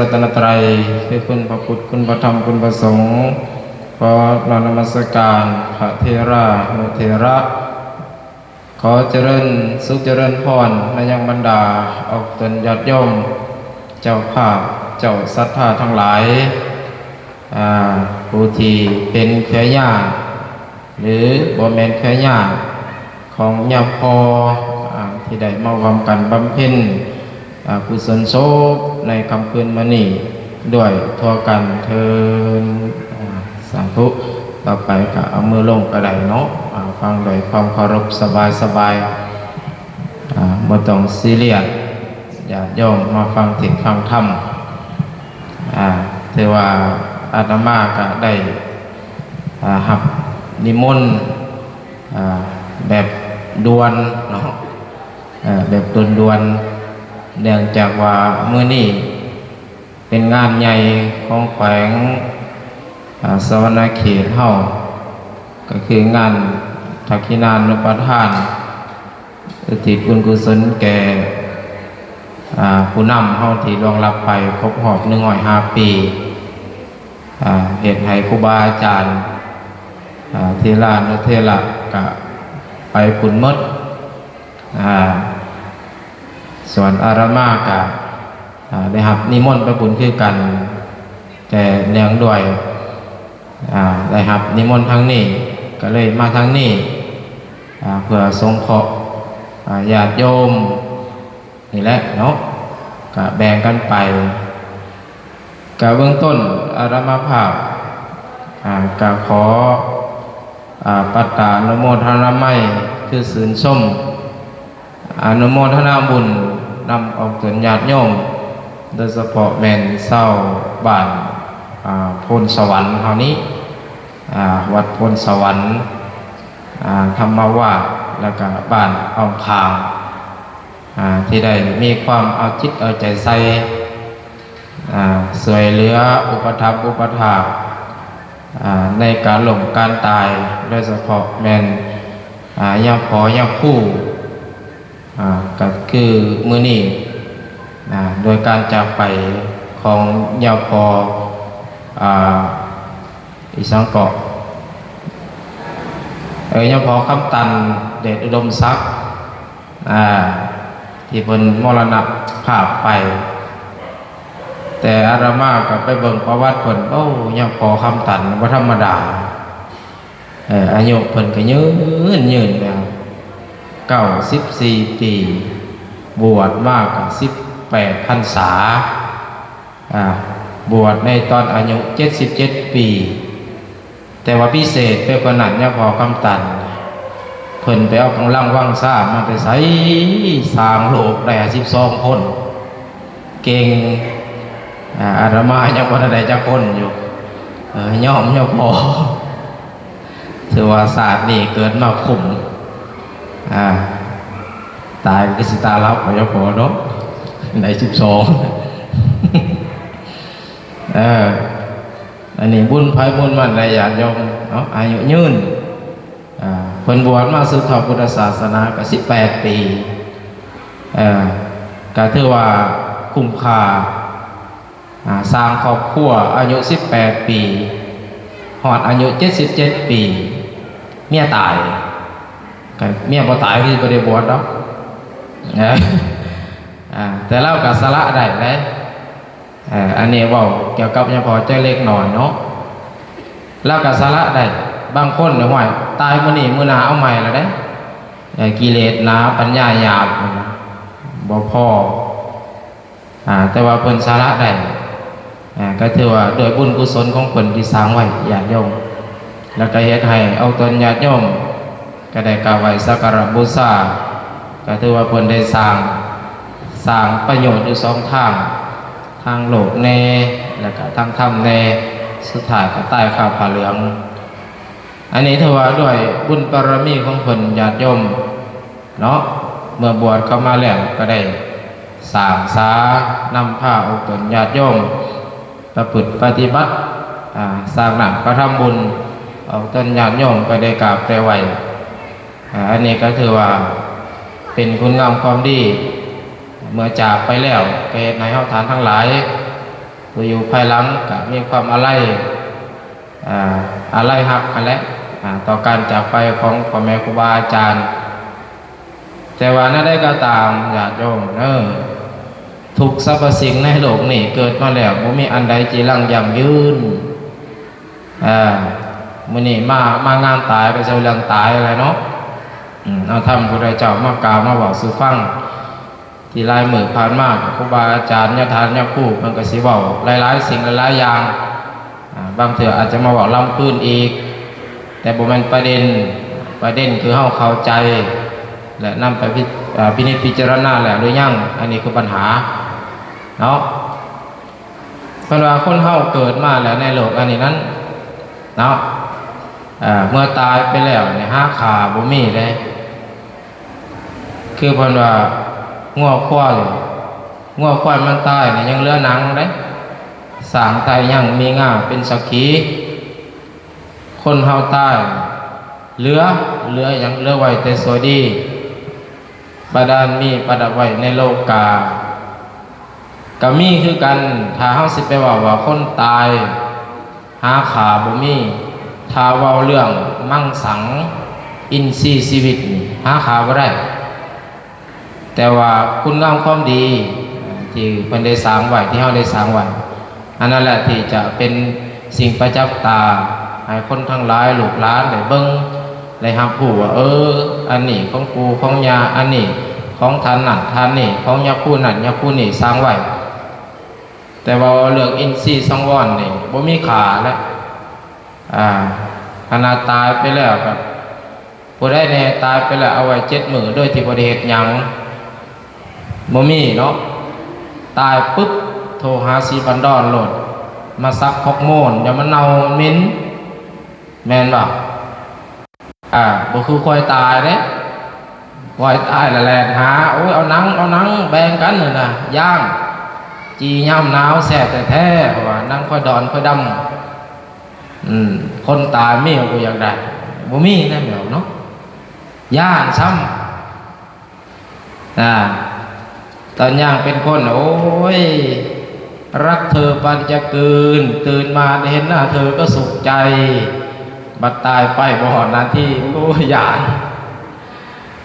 ລັດຕະນະໄຕ ຄືຄຸນພະພຸດ ຄຸນພະທຳ ຄຸນພະສົງ. ຂໍນ້ອມນະມັດສະການພະເຖລານຸເຖລະ. ຂໍຈະເລີນສຸກຈະເລີນພອນມາຍັງບັນດາອອກຕົນຍາດໂຍມ ເຈົ້າພາບ ເຈົ້າສັດທາທັງຫຼາຍ, ອາ, ຜູ້ທີ່ເປັນເຄືອຍາດ ຫຼື ບໍ່ແມ່ນເຄືອຍາດຂອງຍາພໍ່ ອາ ທີ່ໄດ້ມາຮ່ວມກັນບຳເພັນ ອາ ກຸສົນສົບໃນຄ່ຳຄືນມື້ນີ້ດ້ວຍທົ່ວກັນເທີ້ນ. ອາ ສາທຸ. ຕໍ່ໄປກໍເອົາມືລົງກໍໄດ້ເນາະ. ອາ ຟັງດ້ວຍຄວາມເຄົາລົບສະບາຍໆ. ອາ ບໍ່ຕ້ອງຊີຣຽສ. ຍາດໂຍມມາຟັງເທດຟັງທຳ. ອາ ຖືວ່າອາດຕະມາກະໄດ້ ອາ ຮັບນິມົນ ອາ ແບບດ່ວນເນາະ, ເອີ ແບບດ່ວນໆ ເນື່ອງຈາກວ່າມື້ນີ້ເປັນງານໃຫຍ່ຂອງແຂວງ ອາ ສະຫວັນນະເຂດເຮົາ, ກໍຄືງານທັກຂິນານຸປະທານ ອຸທິດບຸນກຸສົນແກ່ ອາ ຜູ້ນຳເຮົາທີ່ລ່ວງລັບໄປຄົບຮອບໜຶ່ງຮ້ອຍຫ້າປີ, ອາ ເຮັດໃຫ້ຄູບາອາຈານ ອາ ເຖລານຸເຖລະກະໄປພຸ້ນໝົດ, ອາ ສ່ວນອາດຕະມາກະ ອາ ໄດ້ຮັບນິມົນໄປພຸ້ນຄືກັນ, ແຕ່ເນື່ອງດ້ວຍ ອາ ໄດ້ຮັບນິມົນທາງນີ້ ກໍເລີຍມາທາງນີ້ ອາ ເພື່ອສົງເຄາະ ອາ ຍາດໂຍມນີ້ແຫຼະເນາະ, ກະແບ່ງກັນໄປ. ກະເບື້ອງຕົ້ນອາດຕະມາພາບ ອາ ກະຂໍ ອາ ປັດຕານຸໂມທະນາໄມ ຄືຊື່ນຊົມ ອະນຸໂມທະນາບຸນນຳອອກຕົນຍາດໂຍມ, ໂດຍສະເພາະແມ່ນຊາວບ້ານ ອາ ໂພນສະຫວັນເຮົານີ້, ອາ ວັດໂພນສະຫວັນ, ອາ ທຳມະວາດ ແລ້ວກະບ້ານອ້ອມຂ້າງ ອາ ທີ່ໄດ້ມີຄວາມເອົາຈິດເອົາໃຈໃສ່ ອາ ຊ່ວຍເຫຼືອອຸປະຖຳອຸປະຖາກ ອາ ໃນການລົ້ມການຕາຍ, ໂດຍສະເພາະແມ່ນ ອາ ຍາພໍ່ຍາຄູ ອາ ກໍຄືມື້ນີ້ ອາ ໂດຍການຈາກໄປຂອງຍາພໍ່ ອາ ອີ່ສັງເກາະ ເອີ ຍາພໍ່ຄຳຕັນ ເດດອຸດົມສັກ ອາ ທີ່ເພິ່ນມໍລະນະພາບໄປ. ແຕ່ອາດຕະມາກໍໄປເບິ່ງປະຫວັດເພິ່ນ, ໂອ້ ຍາພໍ່ຄຳຕັນບໍ່ທຳມະດາ, ເອີ ອາຍຸເພິ່ນກໍຍືນ, ຍືນແລ້ວ ເກົ້າສິບສີ່ປີ, ບວດມາກໍສິບແປດພັນສາ. ອາ ບວດໃນຕອນອາຍຸເຈັດສິບເຈັດປີ, ແຕ່ວ່າພິເສດໄປກວ່ານັ້ນ ຍາພໍ່ຄຳຕັນ ເພິ່ນໄປເອົາກຳລັງວັງຊາມາແຕ່ໃສ? ສ້າງໂລກໄດ້ສິບສອງຄົນ ເກັ່ງ, ອາ ອາດຕະມາຍັງບໍ່ທັນໄດ້ຈັກຄົນຢູ່. ເອີ ຍອມ ຍອມພໍ. ຖືວ່າຊາດນີ້ເກີດມາຄຸ້ມ, ອາ ຕາຍກໍຄືຊິຕາຫຼັບ ຍອມພໍເນາະ, ໄດ້ສິບສອງ. ເອີ ອັນນີ້ບຸນໃຜບຸນມັນແຫຼະ ຍາດໂຍມເນາະ, ອາຍຸຍືນ. ອາ ເພິ່ນບວດມາສືບທອດພຸດທະສາສະໜາກໍສິບແປດປີ, ເອີ ກໍຖືວ່າຄຸ້ມຄ່າ. ອາ ສ້າງຄອບຄົວອາຍຸສິບແປດປີ, ຮອດອາຍຸເຈັດສິບເຈັດປີ ເມຍຕາຍ. ກໍເມຍບໍ່ຕາຍຄືຊິບໍ່ໄດ້ບວດດອກ. ເອີ ອາ ແຕ່ລາວກໍສະຫຼະໄດ້ເດ້. ເອີ ອັນນີ້ເວົ້າກ່ຽວກັບຍາພໍ່ເຈົ້າເລັກນ້ອຍເນາະ, ລາວກໍສະຫຼະໄດ້. ບາງຄົນນີ້ ຫ້ວຍ ຕາຍມື້ນີ້ ມື້ໜ້າເອົາໃໝ່ລະເດ້. ເອີ ກິເລດໜາ ປັນຍາຫຍາບ ບໍ່ພໍ. ອາ ແຕ່ວ່າເພິ່ນສະຫຼະໄດ້ ອາ ກໍຖືວ່າດ້ວຍບຸນກຸສົນຂອງເພິ່ນທີ່ສ້າງໄວ້ ຍາດໂຍມ, ແລ້ວກໍເຮັດໃຫ້ອອກຕົນຍາດໂຍມກໍໄດ້ກາບໄຫວ້ສັກກາລະບູຊາ, ກໍຖືວ່າເພິ່ນໄດ້ສ້າງ ສ້າງປະໂຫຍດຢູ່ສອງທາງ, ທາງໂລກແດ່ ແລ້ວກໍທາງທຳແດ່, ສຸດທ້າຍກໍຕາຍຄາຜ້າເຫຼືອງ. ອັນນີ້ຖືວ່າດ້ວຍບຸນບາລະມີຂອງເພິ່ນ ຍາດໂຍມເນາະ, ເມື່ອບວດເຂົ້າມາແລ້ວກໍໄດ້ສ້າງສານຳພາອອກຕົນຍາດໂຍມປະພຶດປະຕິບັດ, ອາ ສ້າງນ້ຳກະທຳບຸນອອກຕົນຍາດໂຍມກໍໄດ້ກາບໄດ້ໄຫວ້. ອາ ອັນນີ້ກໍຖືວ່າເປັນຄຸນງາມຄວາມດີ, ເມື່ອຈາກໄປແລ້ວກໍເຮັດໃຫ້ເຮົາທ່ານທັງຫຼາຍ ຜູ້ຢູ່ພາຍຫຼັງກໍມີຄວາມອາໄລ ອາ ອາໄລຮັກຫັ້ນແຫຼະ ອາ ຕໍ່ການຈາກໄປຂອງພໍ່ແມ່ຄູບາອາຈານ. ແຕ່ວ່າແນວໃດກໍຕາມ ຍາດໂຍມເອີ ທຸກສັບພະສິ່ງໃນໂລກນີ້ເກີດມາແລ້ວ ບໍ່ມີອັນໃດຈີລັງຢັ້ງຢືນ. ເອີ ມື້ນີ້ມາ ມາງານຕາຍ ກໍເວົ້າເລື່ອງຕາຍແຫຼະເນາະ. ອືມ ເອົາທຳພຸດທະເຈົ້າມາກ່າວມາເວົ້າສູ່ຟັງ. ທີ່ຫຼາຍມື້ຜ່ານມາ ກໍຄູບາອາຈານ ຍາທ່ານ ຍາຄູ ເພິ່ນກໍຊິເວົ້າຫຼາຍໆສິ່ງຫຼາຍໆຢ່າງ. ອາ ບາງເທື່ອອາດຈະມາເວົ້າລຳຄືນອີກ ແຕ່ບໍ່ແມ່ນປະເດັນ. ປະເດັນຄືເຮົາເຂົ້າໃຈ ແລະ ນຳໄປພິ ອາ ພິນິດພິຈາລະນາແລ້ວຫຼືຍັງ? ອັນນີ້ຄືບັນຫາເນາະ. ເພິ່ນວ່າຄົນເຮົາເກີດມາແລ້ວໃນໂລກອັນນີ້ນັ້ນເນາະ ເອີ ເມື່ອຕາຍໄປແລ້ວນີ້ຫາຂ້າບໍ່ມີເດ້. ຄືເພິ່ນວ່າງົວຄວາຍ ງົວຄວາຍມັນຕາຍນີ້ຍັງເຫຼືອໜັງເດ້ ຊ້າງຕາຍຍັງມີງາເປັນສັກຂີ. ຄົນເຮົາຕາຍເຫຼືອ ເຫຼືອຫຍັງ? ເຫຼືອໄວ້ແຕ່ຊົ່ວດີ ປະດານມີປະດັບໄວ້ໃນໂລກາ ກໍມີຄືກັນ. ຖ້າເຮົາຊິໄປເວົ້າວ່າຄົນຕາຍຫາຂ້າບໍ່ມີ ຖ້າເວົ້າເລື່ອງມັງສັງ ອິນຊີຊີວິດນີ້ຫາຂ້າບໍ່ໄດ້. ແຕ່ວ່າຄຸນງາມຄວາມດີທີ່ເພິ່ນໄດ້ສ້າງໄວ້ ທີ່ເຮົາໄດ້ສ້າງໄວ້ ອັນນັ້ນແຫຼະທີ່ຈະເປັນສິ່ງປະຈັກຕາໃຫ້ຄົນທັງຫຼາຍ ລູກຫຼານໄດ້ເບິ່ງ ໄດ້ຮັບຮູ້ວ່າ ເອີ ອັນນີ້ຂອງປູ່ຂອງຍ່າ ອັນນີ້ຂອງທ່ານນັ້ນທ່ານນີ້ ຂອງຍາຄູນັ້ນຍາຄູນີ້ສ້າງໄວ້. ແຕ່ວ່າເລື່ອງອິນຊີສັງວອນນີ້ບໍ່ມີຄ່າແລ້ວ. ອາ ຂະໜາດຕາຍໄປແລ້ວກໍ ຜູ້ໃດແດ່ຕາຍໄປແລ້ວເອົາໄວ້ເຈັດມື້ໂດຍທີ່ບໍ່ໄດ້ເຮັດຫຍັງ? ບໍ່ມີເນາະ. ຕາຍປຶບ ໂທຫາສີພັນດອນໂລດ ມາສັກຮອກໂມນ ຢ່າມາເນົ່າມັນເໝັນ ແມ່ນບໍ່? ອາ ບໍ່ຄືຄວາຍຕາຍເດ້. ຄວາຍຕາຍລະແລ່ນຫາ ໂອ້ຍ ເອົາໜັງ ເອົາໜັງ ແບ່ງກັນຫັ້ນນະ ຍ່າງ ຈີ່ຍາມໜາວແຊບແທ້ໆ ເພາະວ່າໜັງຄວາຍດອນຄວາຍດຳ. ອືມ ຄົນຕາຍມີບໍ່ຢາກໄດ້? ບໍ່ມີແນ່ນອນເນາະ. ຢ້ານຊ້ຳ ອາ ຕອນຍັງເປັນຄົນ ໂອ້ຍ ລັກເທີປັນຈະກືນ ຕື່ນມາໄດ້ເຫັນໜ້າເທີກໍສຸກໃຈ ບັດຕາຍໄປບໍ່ຮອດນາທີ ໂອ້ຍ ຢ້ານ.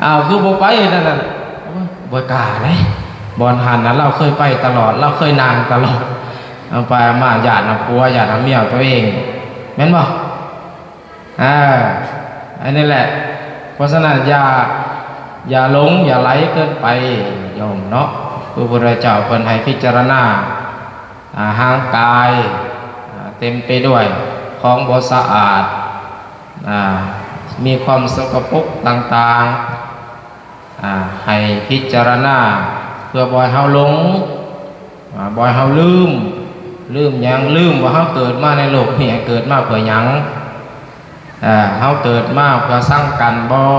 ອ້າວ ຄືບໍ່ໄປນັ້ນນະ? ໂອ້ຍ ບໍ່ກ້າເດ້ ບ່ອນຫັ້ນນະ ລາວເຄີຍໄປຕະຫຼອດ ລາວເຄີຍຍ່າງຕະຫຼອດ. ເອົາໄປເອົາມາ ຢ້ານນຳຜົວ ຢ້ານນຳເມຍຕົວເອງ ແມ່ນບໍ່? ອາ ອັນນີ້ແຫຼະ. ເພາະສະນັ້ນ ຢ່າ ຢ່າຫຼົງ ຢ່າໄຫຼເກີນໄປ ໂຍມເນາະ. ຄືພະພຸດທະເຈົ້າເພິ່ນໃຫ້ພິຈາລະນາ ອາ ຮ່າງກາຍ ອາ ເຕັມໄປດ້ວຍຂອງບໍ່ສະອາດ ອາ ມີຄວາມສົກກະປົກຕ່າງໆ ອາ ໃຫ້ພິຈາລະນາ ເພື່ອບໍ່ໃຫ້ເຮົາຫຼົງ ອາ ບໍ່ໃຫ້ເຮົາລືມ. ລືມຫຍັງ? ລືມວ່າເຮົາເກີດມາໃນໂລກນີ້ ເກີດມາເພື່ອຫຍັງ? ເອີ ເຮົາເກີດມາເພື່ອຊັງກັນບໍ່?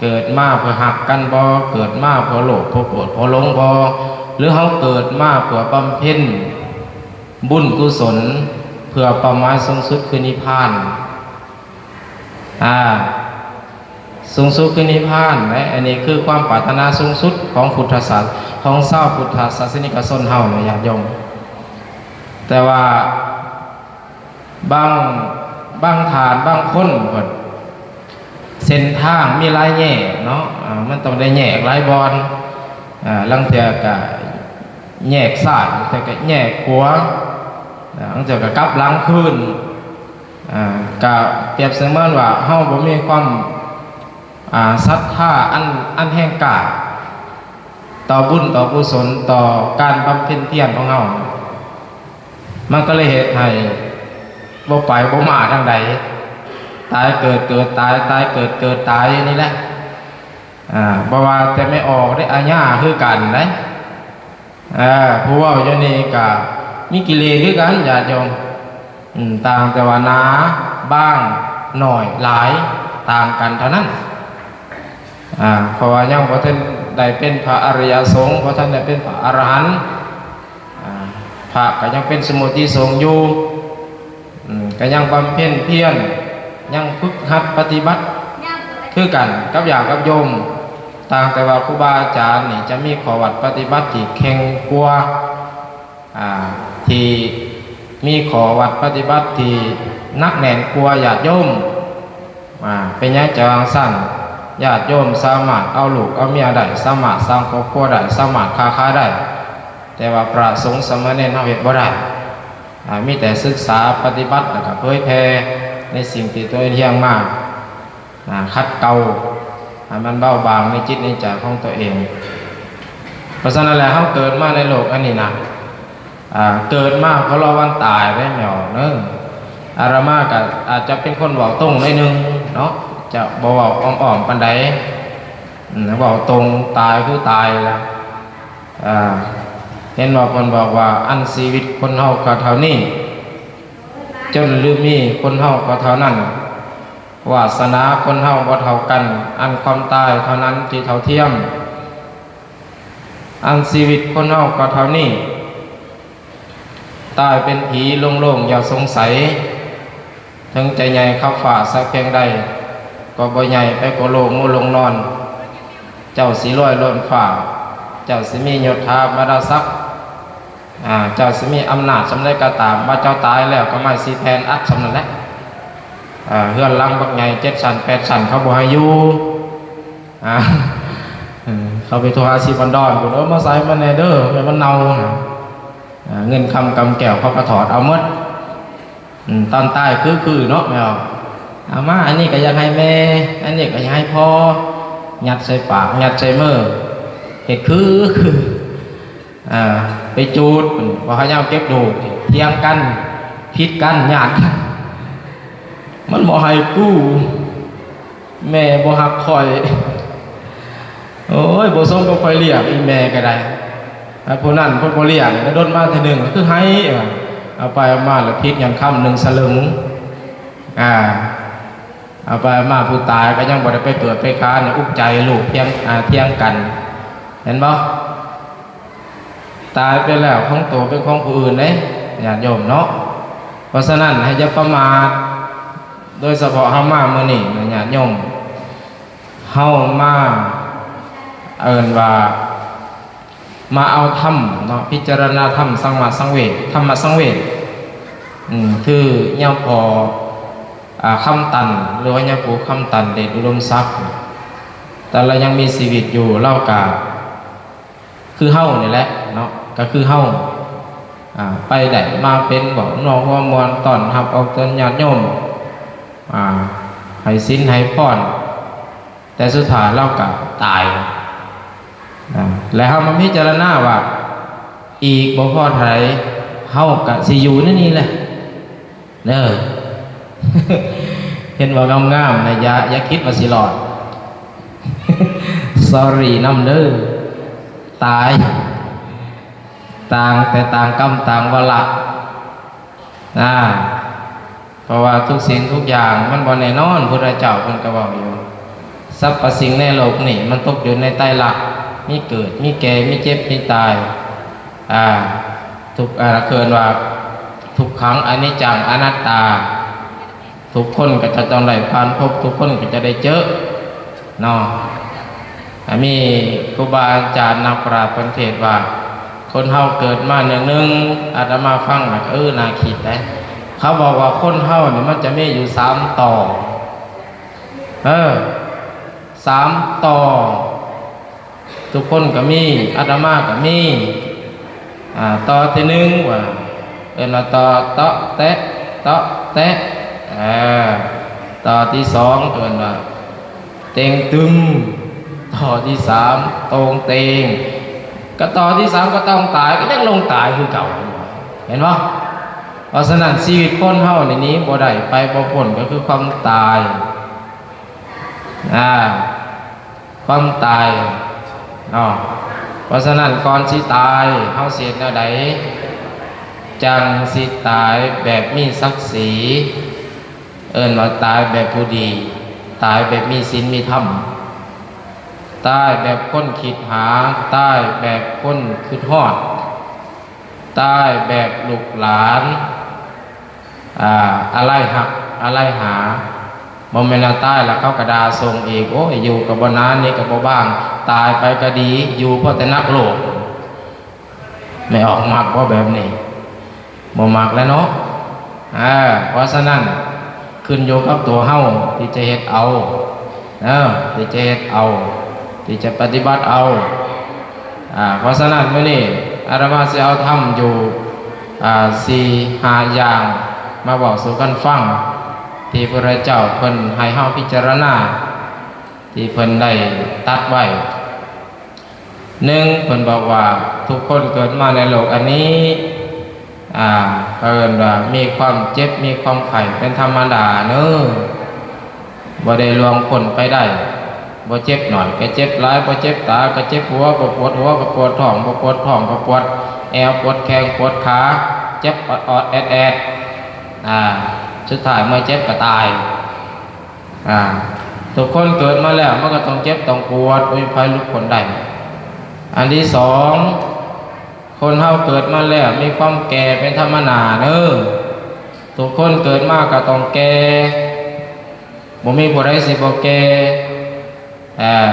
ເກີດມາເພື່ອຮັກກັນບໍ່? ເກີດມາເພື່ອໂລບ ເພື່ອໂກດ ເພື່ອຫຼົງບໍ່? ຫຼືເຮົາເກີດມາເພື່ອບຳເພັນບຸນກຸສົນ ເພື່ອເປົ້າໝາຍສູງສຸດຄືນິບພານ? ອາ ສູງສຸດຄືນິບພານແຫຼະ. ອັນນີ້ຄືຄວາມປາດຖະໜາສູງສຸດຂອງພຸດທະສາ ຂອງຊາວພຸດທະສາສະນິກະຊົນເຮົານະ ຍາດໂຍມ. ແຕ່ວ່າບາງ ບາງທ່ານບາງຄົນເພິ່ນ ເສັ້ນທາງມີຫຼາຍແຍກເນາະ ອາ ມັນຕ້ອງໄດ້ແຍກຫຼາຍບ່ອນ ອາ ລາງເທື່ອກະແຍກຊ້າຍ ລາງເທື່ອກະແຍກຂວາ ອາ ລາງເທື່ອກະກັບຫຼັງຄືນ. ອາ ກະປຽບສະເໝືອນວ່າເຮົາບໍ່ມີຄວາມ ອາ ສັດທາອັນ ອັນແຮງກ້າຕໍ່ບຸນຕໍ່ກຸສົນ ຕໍ່ການບຳເພັນພຽນຂອງເຮົາ ມັນກໍເລີຍເຮັດໃຫ້ບໍ່ໄປບໍ່ມາທາງໃດ ຕາຍເກີດເກີດຕາຍ ຕາຍເກີດເກີດຕາຍຢູ່ນີ້ແຫຼະ. ອາ ບໍ່ວ່າແຕ່ແມ່ອອກເດ້ ອາຍາຄືກັນເດ້. ເອີ ຜູ້ເວົ້າຢູ່ນີ້ກະມີກິເລດຄືກັນ ຍາດໂຍມ. ອືມ ຕ່າງແຕ່ວ່າໜາ ບາງ ໜ້ອຍ ຫຼາຍ ຕ່າງກັນເທົ່ານັ້ນ. ອາ ເພາະວ່າຍັງບໍ່ທັນໄດ້ເປັນພະອະລິຍະສົງ ບໍ່ທັນໄດ້ເປັນພະອະລະຫັນ ອາ ພະກໍຍັງເປັນສະມຸດທິສົງຢູ່. ອືມ ກໍຍັງບຳເພັນພຽນ ຍັງຝຶກຫັດປະຕິບັດຄືກັນກັບຍາດກັບໂຍມ ຕ່າງແຕ່ວ່າຄູບາອາຈານນີ້ຈະມີຂໍ້ວັດປະຕິບັດທີ່ເຄັ່ງກວ່າ ອ່າ ທີ່ມີຂໍ້ວັດປະຕິບັດທີ່ໜັກແໜ້ນກວ່າຍາດໂຍມ. ອ່າ ເປັນຫຍັງຈັ່ງວ່າຊັ້ນ? ຍາດໂຍມສາມາດເອົາລູກເອົາເມຍໄດ້, ສາມາດສ້າງຄອບຄົວໄດ້, ສາມາດຄ້າຂາຍໄດ້, ແຕ່ວ່າພະສົງສາມະເນນເຮົາເຮັດບໍ່ໄດ້. ອ່າ ມີແຕ່ສຶກສາປະຕິບັດ ແລ້ວກໍເຜີຍແຜ່ໃນສິ່ງທີ່ຕົວເອງຮຽນມາ. ອ່າ ຂັດເກົາໃຫ້ມັນເບົາບາງໃນຈິດໃນໃຈຂອງຕົວເອງ. ເພາະສະນັ້ນແຫຼະ ເຮົາເກີດມາໃນໂລກອັນນີ້ນະ ອ່າ ເກີດມາກໍລໍວັນຕາຍເດ້ແມ່ອອກເດີ. ອາດຕະມາກໍອາດຈະເປັນຄົນເວົ້າຕົງໜ້ອຍໜຶ່ງເນາະ, ຈະບໍ່ເວົ້າອ້ອມໆປານໃດ, ອືມ ເວົ້າຕົງ, ຕາຍຄືຕາຍລະ. ອ່າ ເຫັນວ່າເພິ່ນບອກວ່າ ອັນຊີວິດຄົນເຮົາກໍເທົ່ານີ້, ຈົນຫຼືມີຄົນເຮົາກໍເທົ່ານັ້ນ. ວາສະໜາຄົນເຮົາບໍ່ເທົ່າກັນ, ອັນຄວາມຕາຍເທົ່ານັ້ນທີ່ເທົ່າທຽມ. ອັນຊີວິດຄົນເຮົາກໍເທົ່ານີ້, ຕາຍເປັນຜີໂລ່ງໆຢ່າສົງໄສ. ເຖິງຈະໃຫຍ່ຂັບຟ້າສັກພຽງໃດ, ກໍບໍ່ໃຫຍ່ໄປກວ່າໂລງໝູລົງນອນ. ເຈົ້າຊິລວຍລົ້ນຟ້າ, ເຈົ້າຊິມີຍົດຖາບັນດາສັກ, ອ່າ ເຈົ້າຊິມີອຳນາດສ່ຳໃດກໍຕາມ, ວ່າເຈົ້າຕາຍແລ້ວກໍໄມ້ສີ່ແຜ່ນອັດສ່ຳນັ້ນແຫຼະ. ອ່າ ເຮືອນຫຼັງບັກໃຫຍ່ເຈັດຊັ້ນແປດຊັ້ນ ເຂົາບໍ່ໃຫ້ຢູ່. ອ່າ ເອີ ເຂົາໄປໂທຫາສີພັນດອນພຸ້ນ, ເອີ ມາໃສ່ມັນແດ່ເດີ ແມ່ນມັນເນົ່ານະ. ອ່າ ເງິນຄຳກຳແກ້ວເຂົາກໍຖອດເອົາໝົດ. ອືມ ຕອນຕາຍຄືໆເນາະ ແມ່ນບໍ່? ເອົາມາ ອັນນີ້ກໍຢາກໃຫ້ແມ່, ອັນນີ້ກໍຢາກໃຫ້ພໍ່, ຍັດໃສ່ປາກ ຍັດໃສ່ມື, ເຮັດຄື ຄື ອ່າ ໄປຈູດ ບໍ່ໃຫ້ຍາມເກັບດູກ, ຖຽງກັນ, ຜິດກັນ, ຍາດກັນ. ມັນບໍ່ໃຫ້ກູ, ແມ່ບໍ່ຮັກຂ້ອຍ. ໂອ້ຍ ບໍ່ສົມກັບຂ້ອຍລ້ຽງ, ອີແມ່ກໍໄດ້. ອ່າ ຜູ້ນັ້ນເພິ່ນບໍ່ລ້ຽງ, ແລ້ວດົນມາເທື່ອໜຶ່ງກໍຄືໄຫ້. ເອົາໄປເອົາມາແລ້ວຜິດຫຍັງຄຳໜຶ່ງສະລຶງ. ອ່າ ເອົາໄປເອົາມາຜູ້ຕາຍກໍຍັງບໍ່ໄດ້ໄປເກີດໄປຄານ, ອຸກໃຈລູກພຽງ ອ່າ ຖຽງກັນ. ເຫັນບໍ່? ຕາຍໄປແລ້ວຂອງໂຕເປັນຂອງຜູ້ອື່ນເດ້ ຍາດໂຍມເນາະ. ເພາະສະນັ້ນໃຫ້ຢ່າປະໝາດ, ໂດຍສະເພາະເຮົາມາມື້ນີ້ນະ ຍາດໂຍມ, ເຮົາມາ ເອີ້ນວ່າມາເອົາທຳເນາະ, ພິຈາລະນາທຳ ສັງມາສັງເວດ, ທຳມະສັງເວດ. ອືມ ຄືຍາພໍ່ ອ່າ ຄຳຕັນ ຫຼືວ່າຍາປູ່ຄຳຕັນ ເດດອຸດົມສັກ, ຕອນລາວຍັງມີຊີວິດຢູ່ ລາວກະ ຄືເຮົານີ້ແຫຼະເນາະ, ກໍຄືເຮົາ ອ່າ ໄປໄດ້ມາເປັນ ເວົ້ານົວຫົວມ່ວນ ຕ້ອນຮັບອອກຕົນຍາດໂຍມ, ອ່າ ໃຫ້ສິນໃຫ້ພອນ, ແຕ່ສຸດທ້າຍລາວກໍຕາຍ. ອ່າ ແລະ ເຮົາມາພິຈາລະນາວ່າ ອີກບໍ່ພໍເທົ່າໃດ ເຮົາກໍຊິຢູ່ໃນນີ້ແຫຼະ. ເດີ ເຫັນວ່າງາມໆນະ ຢ່າ ຢ່າຄິດວ່າຊິລອດ. Sorry ນຳເດີ ຕາຍ ຕ່າງ ແຕ່ຕ່າງກຳຕ່າງວາລະນາ. ເພາະວ່າທຸກສິ່ງທຸກຢ່າງມັນບໍ່ແນ່ນອນ, ພຸດທະເຈົ້າເພິ່ນກໍເວົ້າຢູ່ ສັບພະສິ່ງໃນໂລກນີ້ມັນຕົກຢູ່ໃນໄຕລັກ, ມີເກີດ ມີແກ່ ມີເຈັບ ມີຕາຍ. ອ່າ ທຸກ ເອີ້ນວ່າ ທຸກຂັງ ອະນິດຈັງ ອະນັດຕາ. ທຸກຄົນກໍຈະຕ້ອງໄດ້ຜ່ານພົບ, ທຸກຄົນກໍຈະໄດ້ເຈີເນາະ. ອ່າ ມີຄູບາອາຈານນັກປະຫວັດເພິ່ນເທດວ່າ ຄົນເຮົາເກີດມາເນື່ອງໜຶ່ງ, ອາດຕະມາຟັງແລ້ວກໍ ເອີ ໜ້າຄິດເດ້. ເຂົາບອກວ່າຄົນເຮົານີ້ມັນຈະມີຢູ່ສາມຕໍ່, ເອີ ສາມຕໍ່. ທຸກຄົນກໍມີ, ອາດຕະມາກໍມີ. ອ່າ ຕໍ່ທີໜຶ່ງວ່າ ເອີ້ນວ່າຕໍ່ເຕາະແຕະ ເຕາະແຕະ. ເອີ ຕໍ່ທີສອງເອີ້ນວ່າເຕັງຕຶງ. ຕໍ່ທີສາມໂຕ່ງເຕັງ. ກໍຕໍ່ທີສາມກໍຕ້ອງຕາຍ, ກໍຍັງລົງຕາຍຄືເກົ່າ, ເຫັນບໍ່? ເພາະສະນັ້ນ ຊີວິດຄົນເຮົານີ້ໜີບໍ່ໄດ້ໄປບໍ່ພົ້ນ ກໍຄືຄວາມຕາຍ. ອ່າ ຄວາມຕາຍເນາະ. ເພາະສະນັ້ນ ກ່ອນຊິຕາຍ ເຮົາຊິເຮັດແນວໃດ ຈັ່ງຊິຕາຍແບບມີສັກສີ? ເອີ້ນວ່າຕາຍແບບຜູ້ດີ, ຕາຍແບບມີສິນມີທຳ, ຕາຍແບບຄົນຄິດຫາ, ຕາຍແບບຄົນຄິດຮອດ, ຕາຍແບບລູກຫຼານ ອ່າ ອາໄລຮັກ ອາໄລຫາ. ບໍ່ແມ່ນວ່າຕາຍແລ້ວເຂົາກໍດ່າສົ່ງອີກ, ໂອ້ຍ ຢູ່ກໍບໍ່ນານ ນີ້ກໍບໍ່ບາງ, ຕາຍໄປກໍດີ, ຢູ່ພໍແຕ່ໜັກໂລກ. ແມ່ອອກມັກບໍ່ແບບນີ້? ບໍ່ມັກແລ້ວເນາະ. ເອີ ເພາະສະນັ້ນ ຂຶ້ນຢູ່ກັບຕົວເຮົາທີ່ຈະເຮັດເອົາ ເອີ ທີ່ຈະເຮັດເອົາ ທີ່ຈະປະຕິບັດເອົາ. ອາ ເພາະສະນັ້ນ ມື້ນີ້ອາດຕະມາຊິເອົາທຳຢູ່ ອາ ສີ່ຫ້າຢ່າງມາເວົ້າສູ່ກັນຟັງ ທີ່ພະເຈົ້າເພິ່ນໃຫ້ເຮົາພິຈາລະນາ ທີ່ເພິ່ນໄດ້ຕັດໄວ້. ໜຶ່ງ ເພິ່ນບອກວ່າ ທຸກຄົນເກີດມາໃນໂລກອັນນີ້ ອາ ເຂົາເອີ້ນວ່າມີຄວາມເຈັບ ມີຄວາມໄຂ້ເປັນທຳມະດາເນີ ບໍ່ໄດ້ລ່ວງພົ້ນໄປໄດ້. ບໍ່ເຈັບໜ້ອຍກໍເຈັບຫຼາຍ ບໍ່ເຈັບຕາກໍເຈັບຫົວ ບໍ່ປວດຫົວກໍປວດທ້ອງ ບໍ່ປວດທ້ອງກໍປວດແອວ ປວດແຂ້ງ ປວດຂາ ເຈັບອອດໆແອດໆ ອາ ສຸດທ້າຍເມື່ອເຈັບກໍຕາຍ. ອາ ທຸກຄົນເກີດມາແລ້ວ ມັນກໍຕ້ອງເຈັບຕ້ອງປວດ ບໍ່ມີໃຜຫຼຸດພົ້ນໄດ້. ອັນທີສອງ ຄົນເຮົາເກີດມາແລ້ວ ມີຄວາມແກ່ເປັນທຳມະດາເນີ. ທຸກຄົນເກີດມາກໍຕ້ອງແກ່ ບໍ່ມີຜູ້ໃດຊິບໍ່ແກ່. ອາ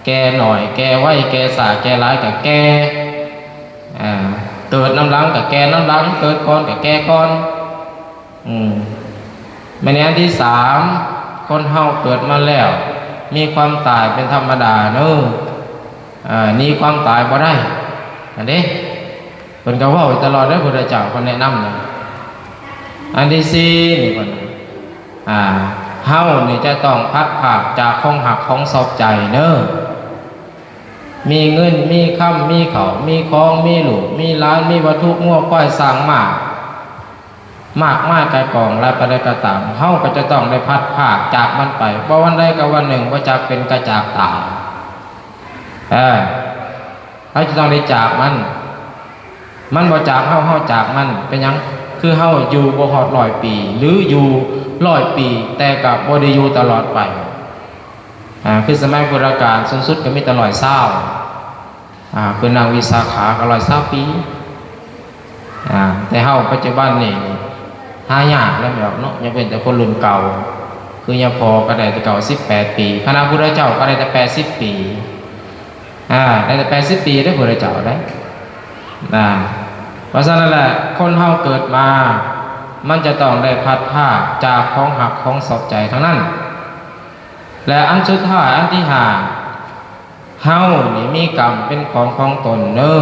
ແກ່ໜ້ອຍ ແກ່ໄວ ແກ່ຊ້າ ແກ່ຫຼາຍກໍແກ່. ອາ ເກີດນຳຫຼັງກໍແກ່ນຳຫຼັງ ເກີດກ່ອນກໍແກ່ກ່ອນ. ອືມ ແມ່ນອັນທີສາມ ຄົນເຮົາເກີດມາແລ້ວ ມີຄວາມຕາຍເປັນທຳມະດາເນີ. ອາ ໜີຄວາມຕາຍບໍ່ໄດ້ ອັນເດ້ ເພິ່ນກໍເວົ້າຢູ່ຕະຫຼອດເດີ ພຸດທະເຈົ້າເພິ່ນແນະນຳນະ. ອັນທີສີ່ນີ້ເພິ່ນ ອາ ເຮົານີ້ຈະຕ້ອງພັດພາກຈາກຂອງຮັກຂອງຊອບໃຈເນີ. ມີເງິນ ມີຄຳ ມີເຂົ້າ ມີຂອງ ມີລູກ ມີຫຼານ ມີວັດຖຸງົວຄວາຍຊ້າງມ້າ ມາກມາຍກາຍກອງຫຼາຍປານໃດກໍຕາມ ເຮົາກໍຈະຕ້ອງໄດ້ພັດພາກຈາກມັນໄປ ບໍ່ວັນໃດກໍວັນໜຶ່ງ ບໍ່ຈາກເປັນກໍຈາກຕາຍ. ເອີ ເຮົາຈະຕ້ອງໄດ້ຈາກມັນ ມັນບໍ່ຈາກເຮົາ ເຮົາຈາກມັນ. ເປັນຫຍັງ? ຄືເຮົາຢູ່ບໍ່ຮອດຮ້ອຍປີ ຫຼື ຢູ່ຮ້ອຍປີ ແຕ່ກໍບໍ່ໄດ້ຢູ່ຕະຫຼອດໄປ. ອາ ຄືສະໄໝພຸດທະການສູງສຸດກໍມີແຕ່ຮ້ອຍຊາວ ອາ ຄືນາງວິສາຂາກໍຮ້ອຍຊາວປີ. ອາ ແຕ່ເຮົາປັດຈຸບັນນີ້ຫາຍາກແລ້ວແມ່ນເນາະ ຍົກເວັ້ນແຕ່ຄົນລຸ້ນເກົ່າ ຄືຍາພໍ່ກໍໄດ້ແຕ່ເກົ້າສິບແປດປີ ຄະນະພຸດທະເຈົ້າກໍໄດ້ແຕ່ແປດສິບປີ. ອາ ໄດ້ແຕ່ແປດສິບປີເດ້ ພຸດທະເຈົ້າເດ້. ອາ ເພາະສະນັ້ນແຫຼະ ຄົນເຮົາເກີດມາ ມັນຈະຕ້ອງໄດ້ພັດພາກຈາກຂອງຮັກຂອງຊອບໃຈທັງນັ້ນ. ແລະ ອັນສຸດທ້າຍ ອັນທີຫ້າ ເຮົານີ້ມີກຳເປັນຂອງຂອງຕົນເນີ.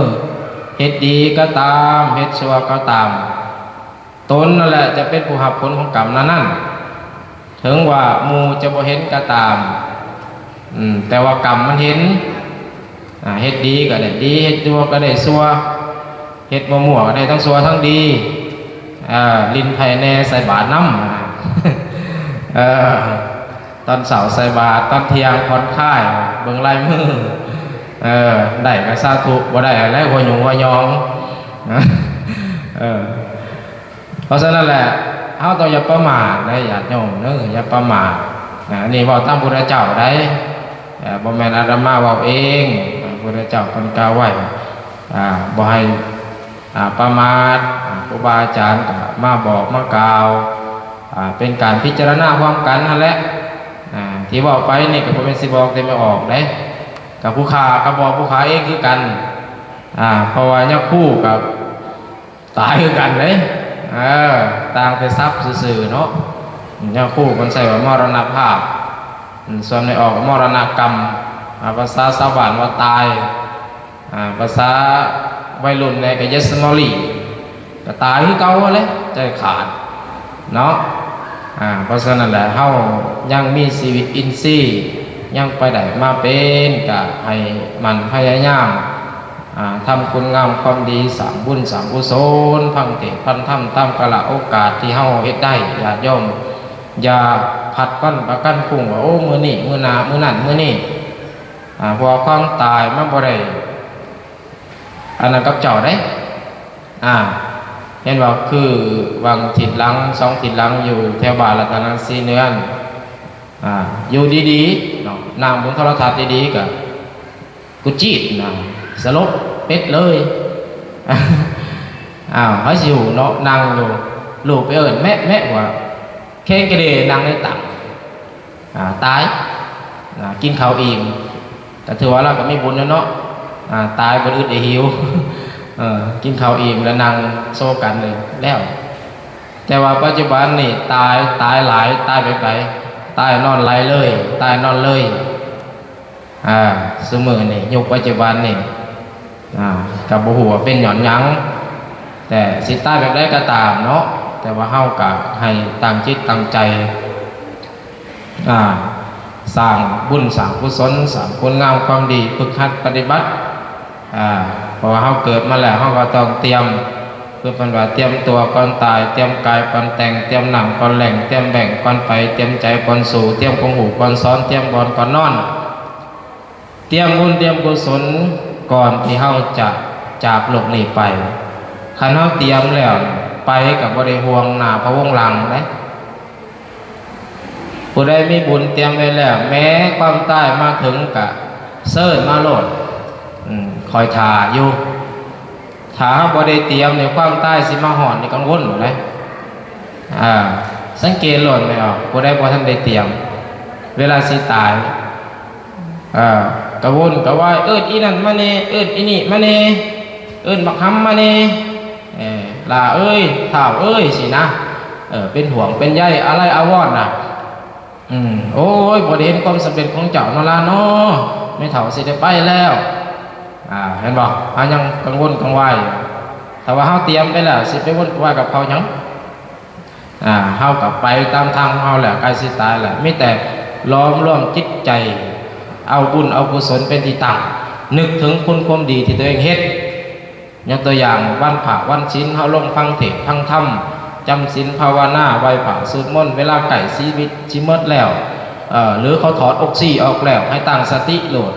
ເຮັດດີກໍຕາມ ເຮັດຊົ່ວກໍຕາມ ຕົນນັ້ນແຫຼະຈະເປັນຜູ້ຮັບຜົນຂອງກຳນັ້ນໆ ເຖິງວ່າໝູ່ຈະບໍ່ເຫັນກໍຕາມ ອືມ ແຕ່ວ່າກຳມັນເຫັນ. ອາ ເຮັດດີກໍໄດ້ດີ ເຮັດຊົ່ວກໍໄດ້ຊົ່ວ ເຮັດໝັ້ວໆກໍໄດ້ທັງຊົ່ວທັງດີ. ເອີ ຫຼິ້ນໄພ້ແດ່ໃສ່ບາດນຳ ເອີ ຕອນເຊົ້າໃສ່ບາດ ຕອນທ່ຽງຜ່ອນຄາຍ ເບິ່ງລາຍມື. ເອີ ໄດ້ກໍສາທຸ ບໍ່ໄດ້ແລ້ວຫົວຫຍຸງຫົວຍອງ. ເອີ ເພາະສະນັ້ນແຫຼະ ເຮົາຕ້ອງຢ່າປະໝາດເດີ ຍາດໂຍມເດີ ຢ່າປະໝາດ. ອາ ອັນນີ້ເວົ້າຕາມພຸດທະເຈົ້າໃດ ເອີ ບໍ່ແມ່ນອາດຕະມາເວົ້າເອງ. ອາ ພຸດທະເຈົ້າເພິ່ນກ່າວໄວ້ ອາ ບໍ່ໃຫ້ ອາ ປະໝາດ. ອາ ຄູບາອາຈານກໍມາບອກມາກ່າວ ອາ ເປັນການພິຈາລະນາຮ່ວມກັນຫັ້ນແຫຼະ. ອາ ທີ່ເວົ້າໄປນີ້ກໍບໍ່ແມ່ນຊິບອກແຕ່ແມ່ອອກເດ້ ກໍຜູ້ຂ້າກໍບອກຜູ້ຂ້າເອງຄືກັນ. ອາ ເພາະວ່າຍາຄູກໍຕາຍຄືກັນເດ້ ເອີ ຕ່າງແຕ່ສັບຊື່ໆເນາະ. ຍາຄູເພິ່ນໃຊ້ວ່າມໍລະນະພາບ ອາ ສ່ວນແມ່ອອກກໍມໍລະນະກຳ ອາ ພາສາຊາວບ້ານວ່າຕາຍ. ອາ ພາສາໄວລຸ້ນແດ່ກໍ Yes Molly ກໍຕາຍຄືເກົ່າຫັ້ນແຫຼະ ໃຈຂາດເນາະ. ອາ ເພາະສະນັ້ນແຫຼະ ເຮົາຍັງມີຊີວິດອິນຊີ ຍັງໄປໄດ້ມາເປັນ ກໍໃຫ້ໝັ່ນພະຍາຍາມ ອາ ທຳຄຸນງາມຄວາມດີ ສ້າງບຸນສ້າງກຸສົນ ຟັງເທດຟັງທຳຕາມກາລະໂອກາດທີ່ເຮົາເຮັດໄດ້ ຍາດໂຍມ. ຢ່າພັດວັນປະກັນພຸ້ງວ່າ ໂອ້ ມື້ນີ້ ມື້ໜ້າ ມື້ນັ້ນ ມື້ນີ້. ອາ ເພາະວ່າຄວາມຕາຍມັນບໍ່ໄດ້ອັນນັ້ນກັບເຈົ້າເດ້. ອາ ເຫັນວ່າຄືຫວ່າງທິດຫຼັງ ສອງທິດຫຼັງ ຢູ່ແຖວບ້ານລັດຕະນະສີເໜືອ ອາ ຢູ່ດີໆເນາະ ນັ່ງເບິ່ງໂທລະທັດດີໆ ກະກູຈີດນະ ສະຫຼົບເປັດເລີຍ. ອ້າວ ໃຜຊິຮູ້ເນາະ ນັ່ງຢູ່ ລູກໄປເອີ້ນແມະໆ ວ່າ ແຂງກະເດນັ່ງໃນຕັ່ງ ອາ ຕາຍ ອາ ກິນເຂົ້າອີ່ມ ກໍຖືວ່າລາວກໍມີບຸນແລ້ວເນາະ ອາ ຕາຍບໍ່ໄດ້ອຶດໄດ້ຫິວ. ເອີ ກິນເຂົ້າອີ່ມແລ້ວນັ່ງໂຊກັນເລີຍແລ້ວ. ແຕ່ວ່າປັດຈຸບັນນີ້ຕາຍ ຕາຍຫຼາຍ ຕາຍແບບໃດ? ຕາຍນອນໄຫຼເລີຍ ຕາຍນອນເລີຍ. ອ່າ ຊຸມື້ນີ້ ຍຸກປັດຈຸບັນນີ້ ອ່າ ກໍບໍ່ຮູ້ວ່າເປັນຍ້ອນຫຍັງ ແຕ່ຊິຕາຍແບບໃດກໍຕາມເນາະ ແຕ່ວ່າເຮົາກໍໃຫ້ຕັ້ງຈິດຕັ້ງໃຈ ອ່າ ສ້າງບຸນສ້າງກຸສົນ ສ້າງຄຸນງາມຄວາມດີ ຝຶກຫັດປະຕິບັດ ອ່າ ເພາະວ່າເຮົາເກີດມາແລ້ວ ເຮົາກໍຕ້ອງຕຽມ ຄືເພິ່ນວ່າ ຕຽມຕົວກ່ອນຕາຍ ຕຽມກາຍກ່ອນແຕ່ງ ຕຽມນ້ຳກ່ອນແລ້ງ ຕຽມແບ້ງກ່ອນໄປ ຕຽມໃຈກ່ອນສູ້ ຕຽມຄວາມຮູ້ກ່ອນສອນ ຕຽມບ່ອນກ່ອນນອນ ຕຽມບຸນຕຽມກຸສົນກ່ອນທີ່ເຮົາຈະຈາກໂລກນີ້ໄປ. ຄັນເຮົາຕຽມແລ້ວ ໄປກໍບໍ່ໄດ້ຫ່ວງໜ້າພະວົງຫຼັງເດ້. ຜູ້ໃດມີບຸນຕຽມໄວ້ແລ້ວ ແມ້ຄວາມຕາຍມາເຖິງກະເຊີນມາໂລດ ອືມ ຄອຍຖ້າຢູ່. ຖ້າເຮົາບໍ່ໄດ້ຕຽມນີ້ ຄວາມຕາຍຊິມາຮອດນີ້ກັງວົນໂລດເດ້. ອ່າ ສັງເກດໂລດແມ່ນບໍ່? ຜູ້ໃດບໍ່ທັນໄດ້ຕຽມ ເວລາຊິຕາຍ ອ່າ ກະວົນກະວາຍ ເອີ້ນອີນັ້ນມາແດ່ ເອີ້ນອີນີ້ມາແດ່ ເອີ້ນບັກຫຳມາແດ່ ເອີ ຫຼ້າເອີຍ ທ້າວເອີຍ ຊີ້ນະ. ເອີ ເປັນຫ່ວງເປັນໃຍອາໄລອາວອນນະ. ອືມ ໂອ້ຍ ບໍ່ໄດ້ເຫັນຄວາມສຳເລັດຂອງເຈົ້າເນາະຫຼານເນາະ ແມ່ເຖົ້າຊິໄດ້ໄປແລ້ວ. ອ່າ ເຫັນບໍ່? ເຮົາຍັງກັງວົນກັງວາຍຢູ່. ຖ້າວ່າເຮົາຕຽມໄປແລ້ວ ຊິໄປວົນໄປວາຍກັບເຂົາຫຍັງ? ອ່າ ເຮົາກໍໄປຕາມທາງຂອງເຮົາແຫຼະ ໃກ້ຊິຕາຍແຫຼະ ມີແຕ່ຫຼອມລວມຈິດໃຈ ເອົາບຸນເອົາກຸສົນເປັນທີ່ຕັ້ງ ນຶກເຖິງຄຸນຄວາມດີທີ່ຕົວເອງເຮັດ. ຍົກຕົວຢ່າງ ວັນພະວັນສິນ ເຮົາລົງຟັງເທດຟັງທຳ ຈຳສິນພາວະນາ ໄຫວ້ພະສວດມົນ ເວລາໃກ້ຊີວິດຊິໝົດແລ້ວ ເອີ ຫຼືເຂົາຖອດອົກຊີອອກແລ້ວ ໃຫ້ຕັ້ງສະຕິໂລດ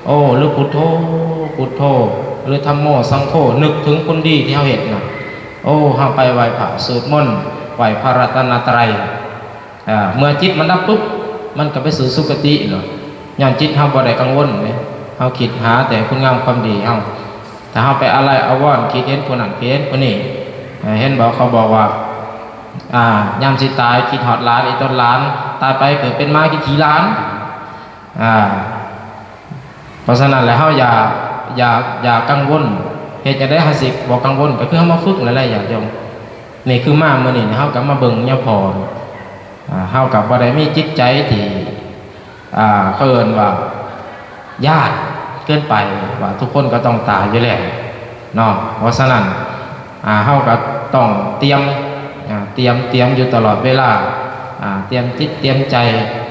ໂອ້ ຫຼືພຸດໂທ ພຸດໂທ ຫຼືທຳໂມ ສັງໂຄ ນຶກເຖິງຄຸນດີທີ່ເຮົາເຮັດນະ. ໂອ້ ເຮົາໄປໄຫວ້ພະສວດມົນ ໄຫວ້ພະລັດຕະນະໄຕ ເມື່ອຈິດມັນດັບປຶບ ມັນກໍໄປສູ່ສຸຄະຕິໂລດ ຍ້ອນຈິດເຮົາບໍ່ໄດ້ກັງວົນເດ້ ເຮົາຄິດຫາແຕ່ຄຸນງາມຄວາມດີເຮົາ. ຖ້າເຮົາໄປອາໄລອາວອນ ຄິດເຫັນຜູ້ນັ້ນ ຄິດເຫັນຜູ້ນີ້ ເຫັນບໍ່ ເຂົາບອກວ່າ ອ່າ ຍາມຊິຕາຍຄິດຮອດຫຼານ ອີ່ຕົນຫຼານ ຕາຍໄປເກີດເປັນໝາກິນຂີ້ຫຼານ. ອ່າ ເພາະສະນັ້ນແຫຼະ ເຮົາຢ່າ ຢ່າ ຢ່າກັງວົນ. ເຮັດຈັ່ງໃດເຮົາຊິບໍ່ກັງວົນ? ກໍຄືເຮົາມາຝຶກນັ້ນແຫຼະ ຍາດໂຍມ. ນີ້ຄືມາມື້ນີ້ ເຮົາກໍມາເບິ່ງຍາພໍ່ ອ່າ ເຮົາກໍບໍ່ໄດ້ມີຈິດໃຈທີ່ ອ່າ ເຂົາເອີ້ນວ່າຢ້ານເກີນໄປ ວ່າທຸກຄົນກໍຕ້ອງຕາຍຢູ່ແລ້ວເນາະ. ເພາະສະນັ້ນ ອ່າ ເຮົາກໍຕ້ອງຕຽມ ອ່າ ຕຽມ ຕຽມຢູ່ຕະຫຼອດເວລາ ອ່າ ຕຽມຈິດຕຽມໃຈ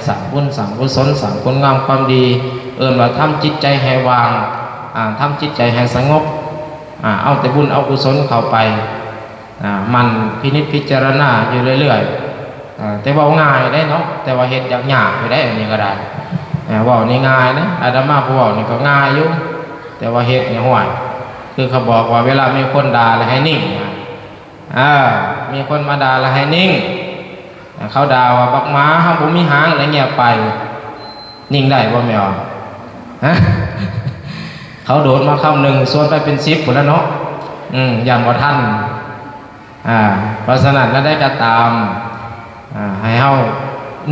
ສ້າງບຸນສ້າງກຸສົນ ສ້າງຄຸນງາມຄວາມດີ ເອີ້ນວ່າທຳຈິດໃຈໃຫ້ວ່າງ ອ່າ ທຳຈິດໃຈໃຫ້ສະຫງົບ ອ່າ ເອົາແຕ່ບຸນເອົາກຸສົນເຂົ້າໄປ ອ່າ ໝັ່ນພິນິດພິຈາລະນາຢູ່ເລື້ອຍໆ. ອ່າ ແຕ່ເວົ້າງ່າຍເດ້ເນາະ ແຕ່ວ່າເຮັດຍາກໆຢູ່ເດ້ ອັນນີ້ກໍໄດ້. ອ່າ ເວົ້ານີ້ງ່າຍນະ ອາດຕະມາຜູ້ເວົ້ານີ້ກໍງ່າຍຢູ່ ແຕ່ວ່າເຮັດນີ້ ຫ້ວຍ ຄືເຂົາບອກວ່າ ເວລາມີຄົນດ່າແລ້ວໃຫ້ນິ່ງນະ. ອ່າ ມີຄົນມາດ່າແລ້ວໃຫ້ນິ່ງ. ອ່າ ເຂົາດ່າວ່າບັກໝາ ເຮົາບໍ່ມີຫາງ ແລ້ວງຽບໄປ. ນິ່ງໄດ້ບໍ່ແມ່ນ? ຮະ? ເຂົາໂດດມາຄຳໜຶ່ງ ຊວນໄປເປັນສິບພຸ້ນລະເນາະ. ອືມ ຢ້ານບໍ່ທັນ. ອ່າ ເພາະສະນັ້ນ ແນວໃດກໍຕາມ ອ່າ ໃຫ້ເຮົາ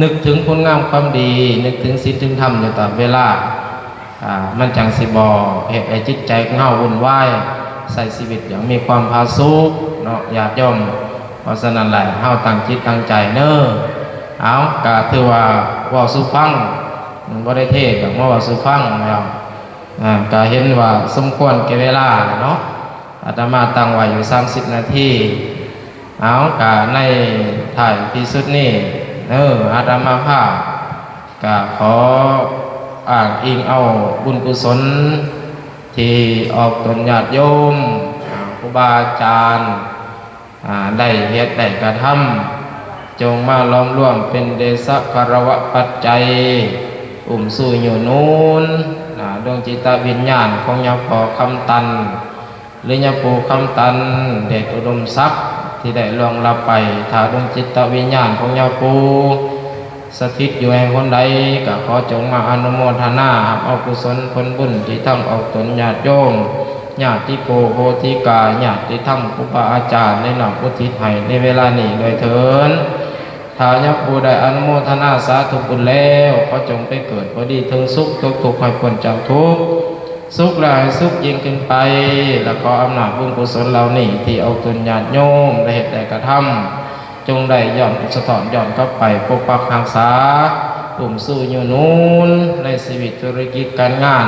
ນຶກເຖິງຄຸນງາມຄວາມດີ ນຶກເຖິງສິນເຖິງທຳຢູ່ຕະຫຼອດເວລາ ອ່າ ມັນຈັ່ງຊິບໍ່ເຮັດໃຫ້ຈິດໃຈຂອງເຮົາວຸ່ນວາຍ ໃຊ້ຊີວິດຢ່າງມີຄວາມຜາສຸກເນາະ ຍາດໂຍມ. ເພາະສະນັ້ນແຫຼະ ເຮົາຕັ້ງຈິດຕັ້ງໃຈເນີ. ເອົາ ກະຖືວ່າເວົ້າສູ່ຟັງ ບໍ່ໄດ້ເທດດອກ ມາເວົ້າສູ່ຟັງແລ້ວ ອ່າ ກະເຫັນວ່າສົມຄວນແກ່ເວລາແລ້ວເນາະ. ອາດຕະມາຕັ້ງໄວ້ຢູ່ສາມສິບນາທີ. ເອົາ ກະໃນທ້າຍທີ່ສຸດນີ້ເນີ ອາດຕະມາພາບກະຂໍອ້າງອີງເອົາບຸນກຸສົນທີ່ອອກຕົນຍາດໂຍມ ອ່າ ຄູບາອາຈານ ອ່າ ໄດ້ເຮັດໄດ້ກະທຳ ຈົ່ງມາຫຼອມລວມເປັນເດຊະຄາລະວະປັດໄຈ ອຸ້ມຊູ້ຍູ້ໜູນ ອ່າ ດວງຈິດຕະວິນຍານຂອງຍາພໍ່ຄຳຕັນ ຫຼືຍາປູ່ຄຳຕັນ ເດດອຸດົມສັກ ທີ່ໄດ້ລ່ວງລັບໄປ. ຖ້າດວງຈິດຕະວິນຍານຂອງຍາປູ່ສະຖິດຢູ່ແຫ່ງຫົນໃດ ກໍຂໍຈົ່ງມາອະນຸໂມທະນາຮັບເອົາກຸສົນຜົນບຸນທີ່ທັງອອກຕົນຍາດໂຍມ ຍາດຕິໂກໂຫຕິກາ ຍາດຕິທຳ ຄູບາອາຈານ ໄດ້ນ້ອມອຸທິດໃຫ້ໃນເວລານີ້ດ້ວຍເທີ້ນ. ຖ້າຍາປູ່ໄດ້ອະນຸໂມທະນາສາທຸບຸນແລ້ວ ຂໍຈົ່ງໄປເກີດພໍດີເຖິງສຸກ ຕົກທຸກໃຫ້ພົ້ນຈາກທຸກ. ສຸກ ແລະ ໃຫ້ສຸກຍິ່ງຂຶ້ນໄປ ແລະ ຂໍອຳນາດບຸນກຸສົນເຫຼົ່ານີ້ ທີ່ອອກຕົນຍາດໂຍມໄດ້ເຮັດໄດ້ກະທຳ ຈົ່ງໄດ້ຍ້ອນສະທ້ອນຍ້ອນກັບໄປ ປົກປັກຮັກສາ ອຸ້ມຊູຢູ່ໜູນ ໃນຊີວິດທຸລະກິດການງານ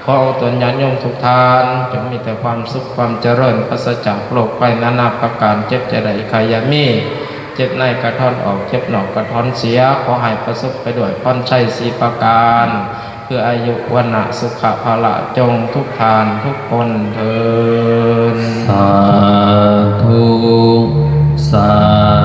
ຂໍອອກຕົນຍາດໂຍມທຸກທ່ານ ຈົ່ງມີແຕ່ຄວາມສຸກຄວາມຈະເລີນ ປາສະຈາກໂລກໄພນານາປະການ ເຈັບຈະໄດ້ໄຂ້ຢ່າມີ ເຈັບໃນກະຖອນອອກ ເຈັບນອກກະຖອນເສຍ ຂໍໃຫ້ປະສົບໄປດ້ວຍພອນໄຊສີ່ປະການ ຄືອາຍຸ ວັນນະ ສຸຂະ ພະລະ ຈົ່ງທຸກທ່ານທຸກຄົນເທີ້ນ ສາທຸ ສາ